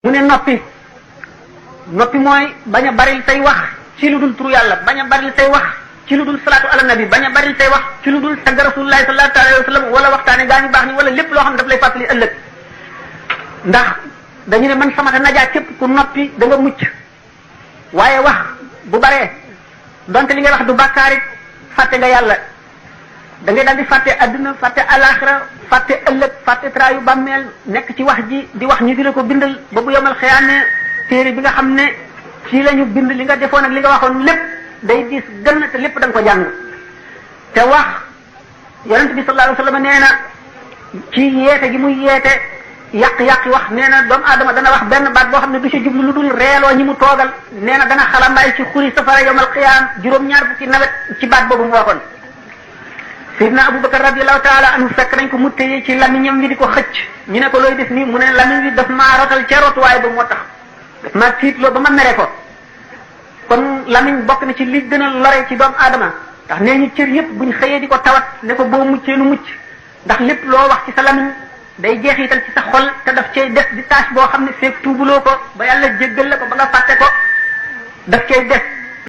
mu ne noppi mooy bañ a baril say wax ci lu dul turu yàlla bañ a baril say wax ci lu dul salaatu ala nabi bañ a baril say wax ci lu dul tagg rasulullahi sallallahu alayhi wa sallam wala waxtaane gaa ñu baax ni wala lépp loo xam ne daf lay fàttali ëllëg ndax dañu ne man samata najaa képp ku noppi da nga mucc waaye wax bu baree donte li ngay wax du bàkkaarit fàtte nga yàlla da ngay daal di fàtte adduna fàtte alaxira fàtte ëllëg fàtte traayu bàmmeel nekk ci wax ji di wax ñu di la ko bindal ba bu yomal xiyaane téere bi nga xam ne fii la ñu bind li nga defoon ak li nga waxoon lépp day diis gën te lépp da nga ko jàng te wax yonent bi sallallahu alayhi wa sallam nee na ci yeete gi muy yeete yàq-yàqi wax nee na doomu aadama dana wax benn baat boo xam ne du ci jublu lu dul reeloo ñi mu toogal nee na dana xalambaay ci xuri safara yomal xiyaam juróom-ñaar fukki nawet ci baat boobu mu waxoon Sidna Abubakar radiyallahu taala anhu fekk nañ ko mu téye ci lamiñam wi di ko xëcc ñu ne ko looy def nii mu ne lamiñ wi daf maa rotal ca rotuwaay ba moo tax daf maa tiitloo ba ma mere ko kon lamiñ bokk na ci li gën a lore ci doomu aadama ndax nee ñu cër yëpp buñ xëyee di ko tawat ne ko boo muccee nu mucc ndax lépp loo wax ci sa lamiñ day jeexital ci sa xol te daf cay def di tâche boo xam ne feeg tuubuloo ko ba yàlla jéggal la ko ba nga fàtte ko daf cay def